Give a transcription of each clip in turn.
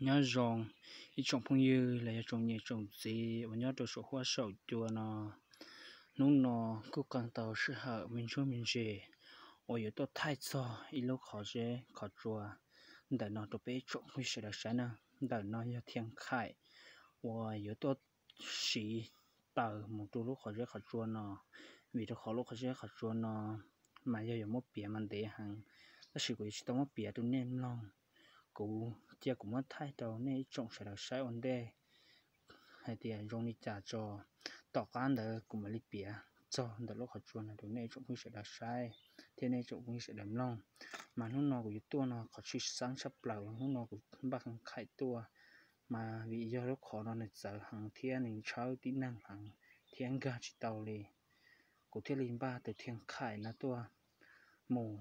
Nyob zoo ib tsoom phooj ywg los yog tsoom niam tsoom txiv uas nyob rau saum huab saum cua no. Hnub no kuj kawg tau sij hawm me ntsuab me ntsis uas yuav tuaj thaij txog ib lub qhov zeb qhov tsua ntawm no rau peb ib tsoom phooj ywg sawv daws saib na. Ntawm no yog Thiaj Khaim uas yuav tuaj siv taws mus rau lub qhov zeb qhov tsua no, vim rau qhov lub qhov zeb qhov tsua no mas yog yuav muab piav mas ntev heev, tab sis kuv yuav tsis tau muab piav rau nej mloog. Kuv cia kuv muab thaij rau nej ib tsoom sawv daws saib ua ntej hais tias zoo li cas tso. Tom qab ntawd kuv mam li piav txog ntawm lub qhov tsua no rau nej ib tsoom phooj ywg sawv daws saib thiab nej ib tsoom phooj ywg sawv daws mloog. Mas hnub no kuv yuav tuaj no qhov tshwj xeeb tshaj plaws, hnub no kuv npaj Khaim tuaj mas vim yog lub qhov no nws txawv heev thiab nws ntshawb tib neeg heev thiab nkag tsis tau li. Kuv thiaj li npaj tus Thiaj Khaim no tuaj mus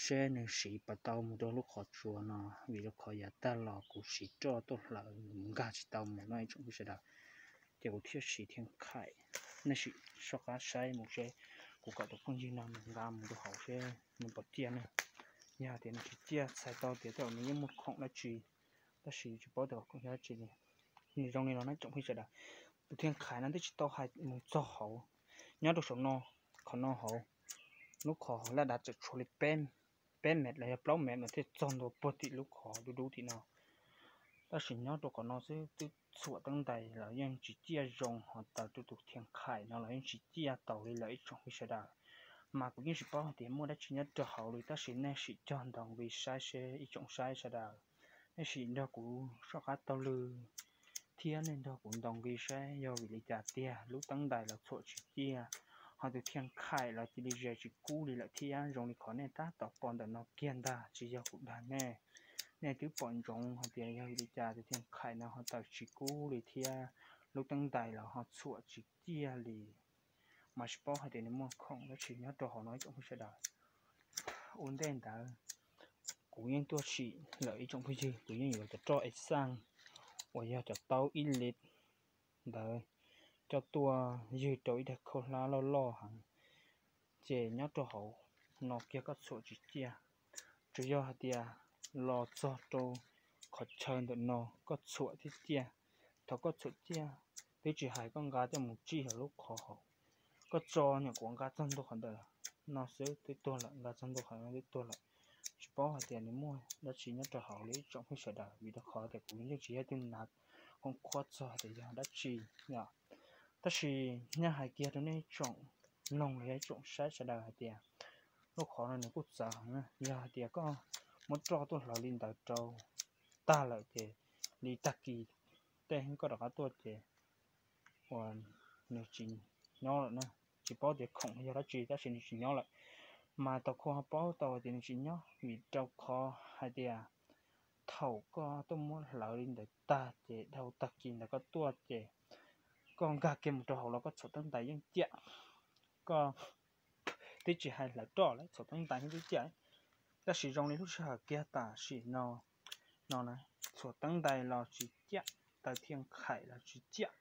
seb nws siv puas tau mus rau lub qhov tsua no, vim rau qhov yav tag los kuv siv roj tuaj hlawv nkag tsis tau mus no ib tsoom phooj ywg sawv daws. Ces kuv thiaj siv Thiaj Khaim, nej sim soj qab saib mus seb kuv kom tus phooj ywg no nws nqa mus rau hauv seb nws puas ciaj ne. Yog tias nws tsis ciaj txhais tau tias tej zaum nws yeej muaj khoom dab tsi, tab sis tsis paub tias khoom dab tsi li. Nws zoo li no na tsoom phooj ywg sawv daws. Tus Thiaj Khaim no twb tsis tau hais mus txog hauv, nyob rau saum no, qhov no hauv, lub qhov hauv laj dav tseem tshuav li peb mev los yog plaub mev mas thiaj txog ntua puag tim lub qhov dub dub tim no. Tab sis nyob rau qhov no xwb twb txhuam teeb ntais los yeej tsis ciaj zoo, ho taws rau tus Thiaj Khaim no los yeej tsis ciaj taus li lawm ib tsoom phooj ywg sawv daws. Mas kuv yeej tsis paub hais tias muaj dab tsi nyob rau hauv li, tab sis nej sim cog ntaus nqi saib seb ib tsoom saib sawv daws, nej sim nrog kuv soj qab taug lw thiab nej nrog kuv ntaus nqi saib yog vim li cas tiag lub teeb ntais los txhuam tsis ciaj, ho tus Thiaj Khaim los cia li ze tsis kub li lawm thiab. Zoo li qhov nej tab tom pom ntawm no kiag ntag, tsis yog kuv dag nej. Nej twb pom ntsoov hais tias yog vim li cas tus Thiaj Khaim no ho taws tsis kub li thiab lub teeb ntais los ho txhuam tsis ciaj li. Mas tsis paub hais tias nws muaj khoom dab tsi nyob rau hauv no ib tsoom phooj ywg sawv daws. Ua ntej ntawd kuv yeej tuaj sim lawm ib tsoom phooj ywg, kuv yeej yuav cov roj ev xaj uas yog cov taub ib li ntawd coj tuaj ywg rau ib daig khaub hlab loj loj heev, ces nyob rau hauv no kiag koj txhuam tsis ciaj. Tsuas yog hais tias los txog rau qhov chaw ntawm no koj txhuam thiaj ciaj. Thaum koj txhuam ciaj, twb tsis hais koj nqa coj mus tsij hauv lub qhov hauv, koj tso nyuam qhuav nqa txog ntua qhov ntawm no xwb twb tuag lawm, nqa txog ntua qhov no twb tuag lawm. Tsis paub hais tias nws muaj dab tsi nyob rau hauv li ib tsoom phooj ywg sawv daws, vim rau qhov tias kuv yeej tsis yog ib tug nav qhuab qhuab txog tias yog dab tsi yom. Tab sis nyaj hais kiag rau nej ib tsoom mloog los yog ib tsoom saib sawv daws hais tias lub qhov no nws kuj txawv heev na. Yog hais tias koj muab roj tuaj hlawv li ntawd rau tag lawm ces li tag kis tej koj rov qab tuaj ces uas nws tsis nyob lawm na. Tsis paub tias khoom yog dab tsi tab sis nws tsis nyob lawm. Mas tau kho ho paub tau tias nws tsis nyob vim rau qhov hais tias thaum koj tuaj muab hlawv li ntawd tag ces dhau tag kis ntawd koj tuaj ces koj nkag kiag mus rau hauv los koj txhuam teeb ntais yeej ciaj. Koj twb tsis hais hlawv roj lawm, txhuam teeb ntais yeej twb ciaj. Tab sis zoo li lub sij hawm kiag tam sim no, no na, txhuam teeb ntais los tsis ciaj, taws Thiaj Khaim los tsis ciaj.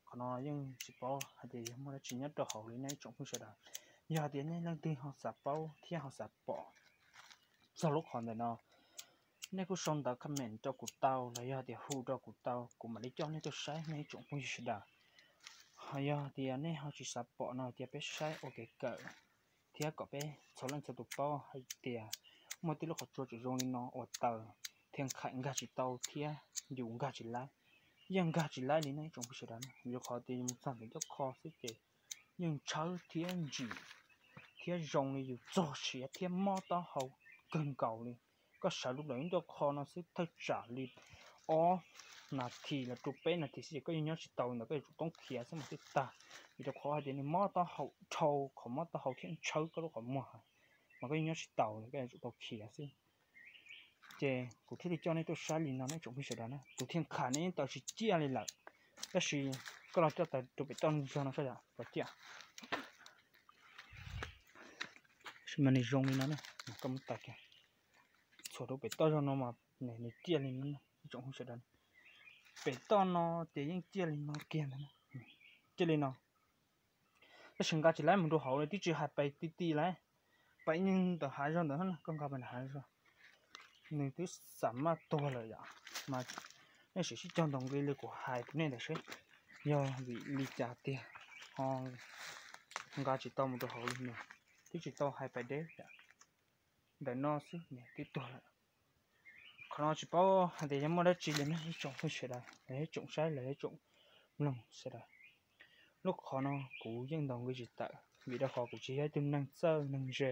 Qhov no yeej tsis paub hais tias yog muaj dab tsi nyob rau hauv li nej ib tsoom phooj ywg sawv daws. Yog hais tias nej leej twg ho xav paub thiab ho xav pom txog lub qhov ntawm no, nej kuj sau ntawv comment rau kuv tau los yog tias hu rau kuv tau, kuv mam li coj nej tuaj saib nej ib tsoom phooj ywg sawv daws. Ho yog tias nej ho tsis xav pom no cia peb saib ua kev kawm thiab kom peb txhua leej txhua tus paub hais tias muaj tib lub qhov tsua tseem zoo li no uas taws Thiaj Khaim nkag tsis tau thiab yus nkag tsis laib. Yeej nkag tsis laib li nej ib tsoom phooj ywg sawv daws, vim qhov tias yus mus txog ntawm ncauj kho xwb ces yeej ntshawb thiab ntsim thiab zoo li yus txog siav thiab mob taub hau kawg nkaus li. Koj sawv lub lawm ncauj kho no xwb thawj tsam li ob nas this los rau peb nas this xwb ces koj yeej nyob tsis tau li ntawd, koj yuav tsum toob khiav xwb mas thiaj tag. Vim rau qhov hais tias nws mob taub hau dhau, qhov mob taub hau thiab ntshawb koj lub qhov muag, mas koj yeej nyob tsis tau li, koj yuav tsum tau khiav xwb. Ces kuv thiaj li coj nej tuaj saib li no nej tsoom phooj ywg sawv daws na. Tus Thiaj Khaim no yeej taws tsis ciaj li lawm, tab sis koj los coj taws rau pem toj zog no saib yom, puas ciaj. Mas nws zoo li no na, koj muab taws kiag, txhuam rau pem toj zog no mas nws ciaj li no, ib tsoom phooj ywg sawv daws. Pem toj no ces yeej ciaj li no kiag ntag, ciaj li no. Tab sis nqa tsis laib mus rau hauv li, twb tsis hais pais ti ti lawm, pais ntawm hav zog ntawd, koj nqa pais ntawm hav zog, nws twb xam maj tuag lawm yom. Mas nej sim sib cog ntaus nqi li kuv hais rau nej ntawd seb yog vim li cas tiag ho nqa tsis tau mus rau hauv li no. Twb tsis tau hais pais deb ntawm no xwb niam twb tuag lawm. Qhov no tsis paub hais tias yog muaj dab tsi li ne ib tsoom phooj ywg sawv daws, los ib tsoom saib, los ib tsoom mloog sawv daws. Lub qhov no kuv yeej ntaus nqi tsis tawm vim rau qhov kuv tsis yog ib tug neeg txawj neeg ze,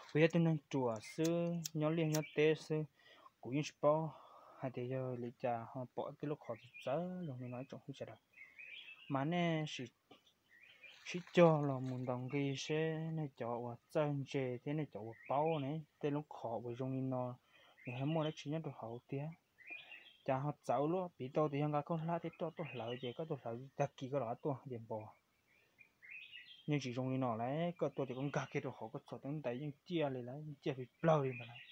kuv yog ib tug neeg ruam xwb, nyob liaj nyob teb xwb. Kuv yeej tsis paub hais tias yog li cas ho pom tej lub qhov txawv zoo li no ib tsoom phooj ywg sawv daws. Mas nej sim sib cog los mus ntaus nqi seb nej cov uas txawj ntse thiab nej cov uas paub ne, tej lub qhov uas zoo li no nws ho muaj dab tsi nyob rau hauv tiag. Cas ho txawv luaj, piv tau tias yog nqa khaub hlab thiab roj tuaj hlawv ces koj tuaj hlawv tag kis koj rov qab tuaj ces npog. Yeej tsis zoo li no lawm, koj tuaj ces koj nkag kiag rau hauv koj txhos teeb ntais yeej ciaj li lawm, yeej ciaj plig plawg li ntawd lawm.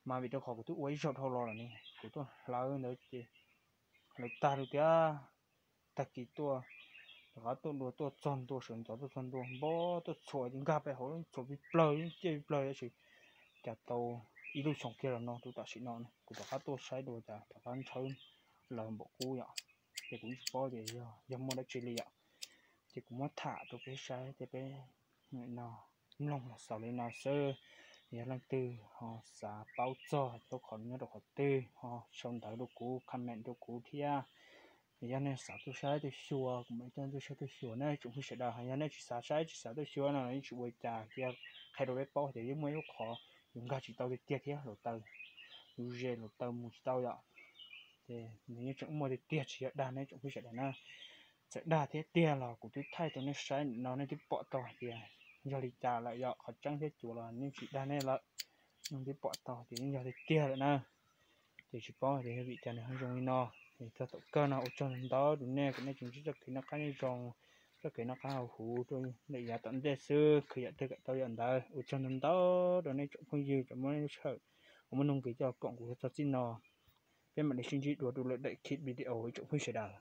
Mas vim rau qhov kuv twb ua ib zaug dhau los lawm ne, kuv tuaj hlawv ntawd ces hlawv tag lawm tiag. Tag kis tuaj, rov qab tuaj dua tuaj txog ntua sawv ntxov tuaj txog ntua npog tuaj txhuam ces nkag pais hauv txhuam plig plawg ciaj plig plawg tab sis cas tau ib lub xyoo kiag los no rau tam sim no kuv rov qab tuaj saib dua cas rov qab ntshawb lawm npaum qub yom. Ces kuv tsis paub tias yog muaj dab tsi li yom. Ces kuv muab tham rau peb saib thiab peb no mloog los xaus li no xwb. Yog leej twg ho xav paub txog lub qhov no nyob rau qhov twg ho sau ntawv rau kuv, comment rau kuv thiab. Yog nej xav tuaj saib tuaj xyuas kuv mam li coj tuaj saib tuaj xyuas na tsoom phooj ywg sawv daws. Yog nej tsis xav saib tsis xav tuaj xyuas no yeej tsis ua li cas, cia qhia rau peb paub tias yeej muaj ib lub qhov yus nkag tsis tau tiag tiag thiab hluav taws, yus ze hluav taws mus tsis tau yom. Ces nws yeej tseem muaj tiag tiag tsis yog dag nej tsoom phooj ywg sawv daws na. Txawm dag thiab tiag los kuv twb thaij rau nej saib no nej twb pom tau hais tias yog li cas lawm yom, qhov tseeb thiab cuav los yeej tsis dag nej lawm. Nej twb pom tau tias yeej yog tiag tiag lawm na. Ces tsis paub tias yog vim cas nws ho zoo li no. Es txog thaum kawg no ua tsaug ntau ntau rau nej kom nej tsuas ntsib txoj kev noj qab nyob zoo, txoj kev noj qab haus huv rau lawm yav tom ntej xwb, khwv yam twg kom tau yam ntawd. Ua tsaug ntau ntau rau nej tsoom phooj ywg uas muab nej lub sij hawm uas muaj nuj nqis coj koom kuv txog txij no. Peb mam li sib ntsib dua rau lwm daim video ib tsoom phooj ywg sawv daws.